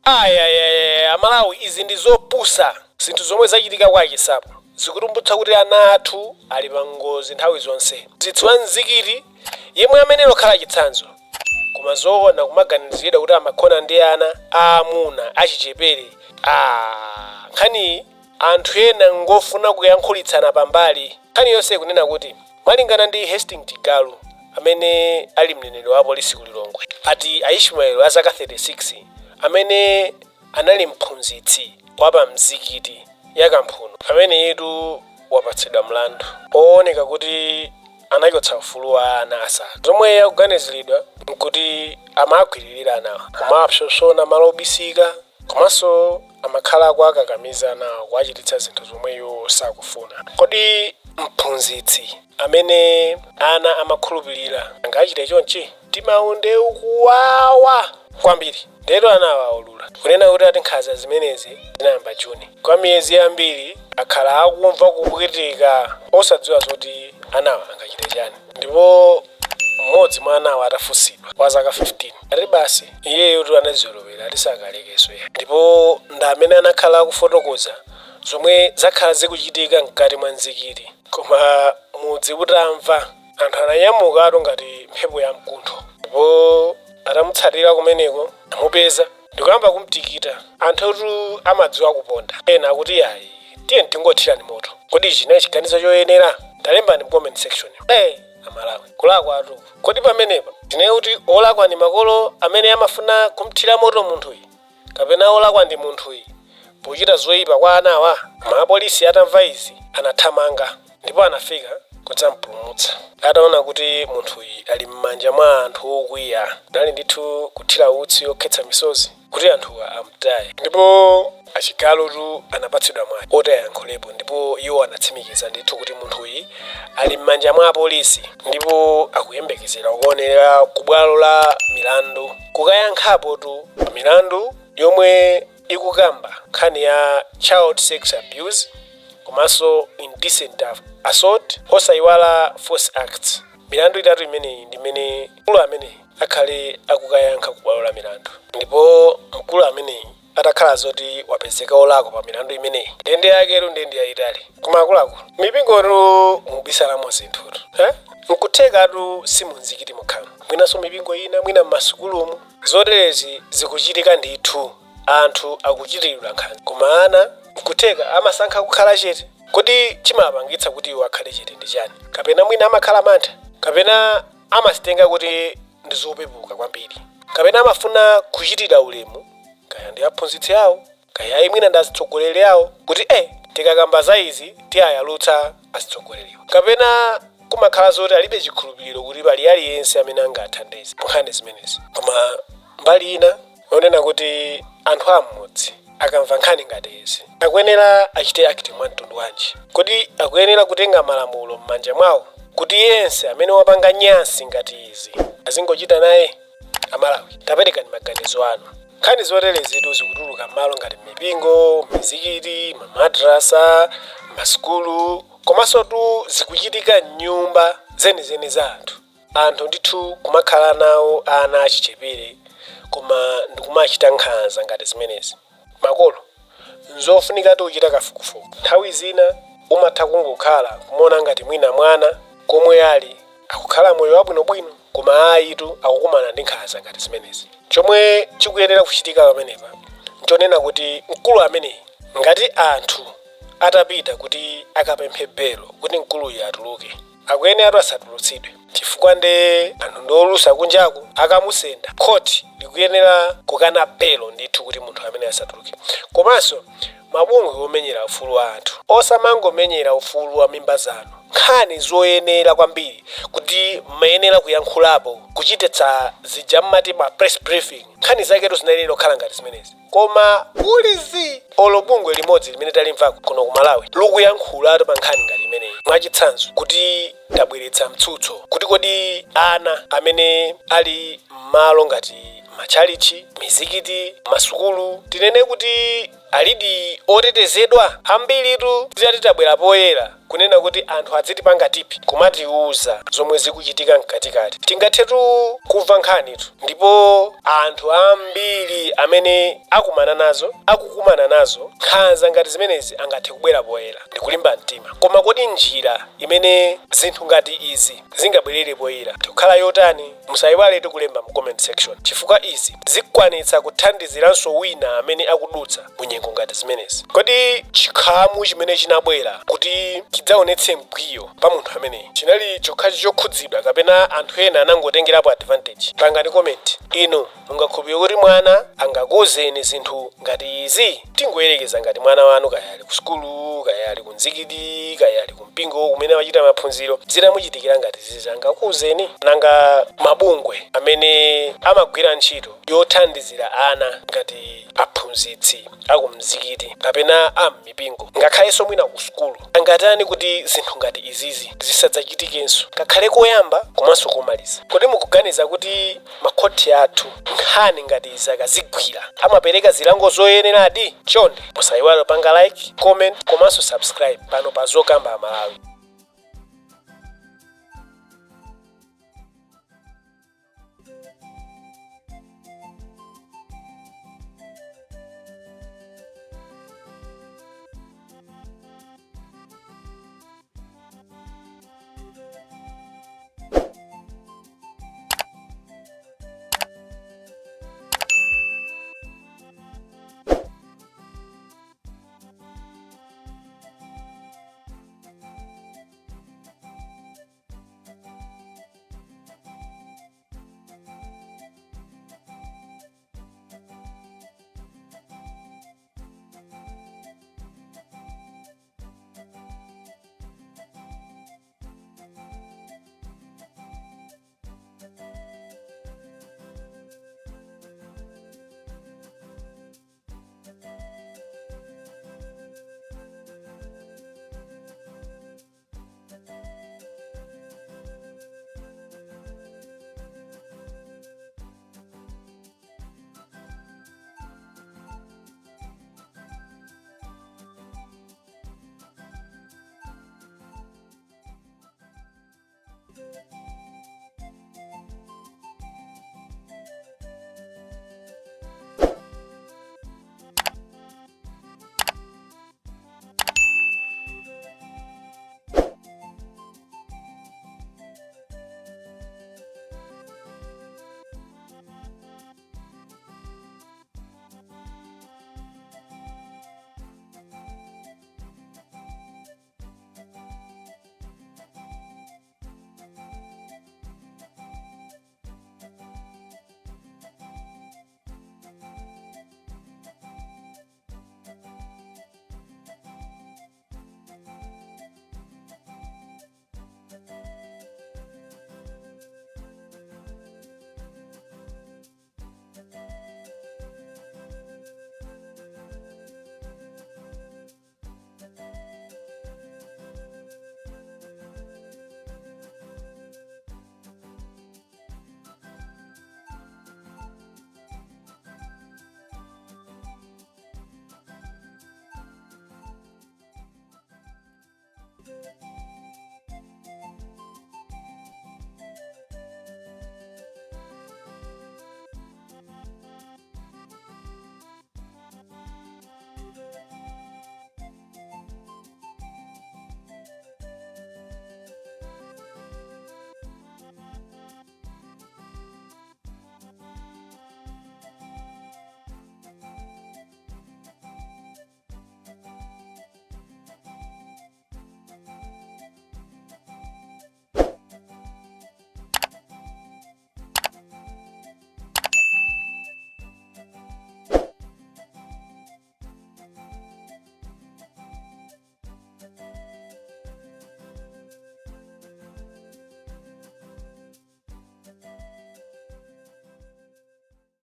Ayayaya, Amalawi, izi ndi zopusa. Zinthu zomwe zachitika kwa Achisapo zikutumbutsa kuti ana athu ali pa ngozi nthawi zonse. Mphunzitsi wa mzikiti yemwe amene okhala chitsanzo, koma zoona kumaganiziridwa kuti amakhona ndi ana aamuna achichepere? Ah, nkhaniyi anthu ena ngofuna kuyankhulitsana pambali. Nkhani yonse ikunena kuti malingana ndi Hastings Chigalu, amene ali mneneri wa polisi ku Lilongwe, ati Aishmael a zaka 36 amene anali mphunzitsi wa pa mzikiti ya Kamphuno, amene itu wapatsidwa mlandu ooneka kuti anachotsa ufulu wa ana asanu. Zomwe akuganiziridwa nkuti amagwiririra anawa, kumapsopsona malo obisika, komanso amakhala akuakakamiza anawa kuachititsa zinthu zomwe iwo sakufuna. Kodi mphunzitsi amene ana amakhulupirira angachite chonchi? Timaunde ukuwawa kwambiri. Ndero anawa aulula kunena kuti ati nkhanza zimenezi zinayamba Juni. Kwa miyezi yambiri akhala akumva kupwetekeka, osadziwa zoti anawa angachite chani. Ndipo mmodzi mwa anawa atafunsidwa, wa zaka 15, ati basi iyeyo tu anazolowera, ati sakalekeso. Ndipo ndi amene anakhala akufotokoza zomwe zakhala zikuchitika mkati mwa mzikiti. Koma mudzi utamva, anthu ananyamukatu ngati mphepo ya mkuntho, ndipo atamutsatira kumeneko amupeza ndikuyamba kumtikita. Anthutu amadziwa kuponda. Ena akuti ayi, tiye tingothirani moto. Kodi ichi chinali chiganizo choyenera? Talembani mu comment section. Hey, Amalawi, kulakwa atu. Kodi pamenepa tinene kuti olakwa ndi makolo amene amafuna kumthira moto munthuyi, kapena olakwa ndi munthuyi pochita zoyipa kwa anawa? Mapolisi atamva izi anathamanga ndipo anafika kudzampulumutsa ataona kuti munthuyi ali m'manja mwa anthu okwiya. Anali ndithu kuthira utsi okhetsa misozi kuti anthuwa amtaye. Ndipo Achigalutu anapatsidwa mwayi oti ayankhulepo, ndipo iwo anatsimikiza ndithu kuti munthuyi ali m'manja mwa apolisi ndipo akuyembekezera kuonera ku bwalo la milandu kukayankhapo tu pa milandu yomwe ikukamba nkhani ya child sex abuse komanso indecent assault, osayiwala false acts. Milandu itatu imeneyi ndi imene mkulu ameneyi akhale akukayankha ku bwalo la milandu. Ndipo mkulu ameneyi atakhala zoti wapezeka olakwa pa milandu imeneyi, ndende yaketu ndende yayitali. Koma akuluakulu, mipingotu mubisalamo zinthutu, eh? Nkuthekatu simunzikiti mokhamu, mwinanso mipingo ina, mwina mmasukulumu, zoterezi zikuchitika ndithu. Anthu akuchitiridwa nkhanza, koma ana nkutheka amasankha kukhala chete. Kodi chimapangitsa kuti iwo akhale chete ndi chani? Kapena mwina amakhala mantha, kapena amazitenga kuti ndi zopepuka kwambiri, kapena amafuna kuchitira ulemu kaya ndi aphunzitsi awo, kaya ayi mwina ndi azitsogoleri awo, kuti tikakamba za izi tiyayalutsa azitsogoleriwa, kapena kumakhala zoti alibe chikhulupiriro kuti pali aliyense amene angathandize nkhani zimenezi. Koma mbali ina yonena kuti anthu am'mudzi akamva nkhani ngati izi akuyenera achite act mwa mtundu wanji? Kodi akuyenera kutenga malamulo m'manja mwawo kuti yense amene wapanga nyansi ngati izi azingochita naye? Amalawi, taperekani maganizo anu. Nkhani zoterezitu zikutuluka m'malo ngati mipingo, mizikiti, mamadrasa, masukulu, komanso tu zikuchitika m'nyumba zenizeni za anthu. Anthu ndithu kumakhala nawo ana achichepere koma ndikumachita nkhanza ngati zimenezi. Makolo, nzofunikatu kuchita kafukufuku. Nthawi zina umatha kungokhala kumaona ngati mwina mwana komwe ali akukhala moyo wabwinobwino, koma ayitu, akukumana ndi nkhanza ngati zimenezi. Chomwe chikuyenera kuchitika pamenepa nchonena kuti mkulu ameneyi, ngati anthu atapita kuti akapemphe belo kuti mkuluyu atuluke, akuyenera asatulutsidwe, chifukwa nde anthu ndi olusa kunjaku, akamusenda. Khoti likuyenera kukana belo ndithu kuti munthu amene asatuluke. Komanso mabungwe omenyera ufulu wa anthu, osamangomenyera ufulu wa mimba zanu. Nkhani zoyenera kwambiri kuti mmayenera kuyankhulapo, kuchititsa zija mmati ma press briefing, nkhani zaketu zinayenera kukhala ngati zimenezi. Koma kulizi olo bungwe limodzi limene talimvako kuno ku Malawi likuyankhulatu pa nkhani ngati imeneyi? Mwachitsanzo, kuti tabweretsa mtsutso kuti kodi ana amene ali m'malo ngati Matchalichi, mizikiti, masukulu, tinene kuti alidi otetezedwa? Ambiritu titati tabwera poyera kunena kuti anthu adzitipanga tipi kumatiuza zomwe zikuchitika mkatikati, tingathetu kumva nkhanitu. Ndipo anthu ambiri amene akumana nazo, akukumana nazo nkhanza ngati zimenezi, angathe kubwera poyera ndikulimba mtima. Koma kodi njira imene zinthu ngati izi zingabwerere poyera tikukhala yotani? Musayiwaletu kulemba mu comment section, chifukwa izi zikwanitsa kuthandiziranso wina amene akudutsa mu nyengo ngati zimenezi. Kodi chikhamu chimene chinabwera kuti chidzaonetse mkwiyo pa munthu ameneyi chinali chokhachi chokhudzidwa, kapena anthu ena anangotengerapo advantage? Pangani comment. Inu mungakhulupirire kuti mwana angakuwuzeni zinthu ngati izi? Tingoyerekeza ngati mwana wanu, kaya ali ku sukulu, kaya ali ku mzikiti, kaya ali ku mpingo kumene amachita maphunziro, zitamuchitikira ngati zizi, angakuwuzeni? Nanga mabungwe amene amagwira ntchito yothandizira ana ngati aphunzitsi akumzikiti kapena am'mipingo, ngakhalenso mwina ku sukulu, angatani kuti zinthu ngati izizi zisadzachitikenso, ngakhale koyamba komanso komaliza? Kodi mukuganiza kuti makhoti athu nkhani ngati izi akazigwira amapereka zilango zoyeneradi? Chonde musayiwale panga like, comment komanso subscribe pano pa Zokamba Amalawi.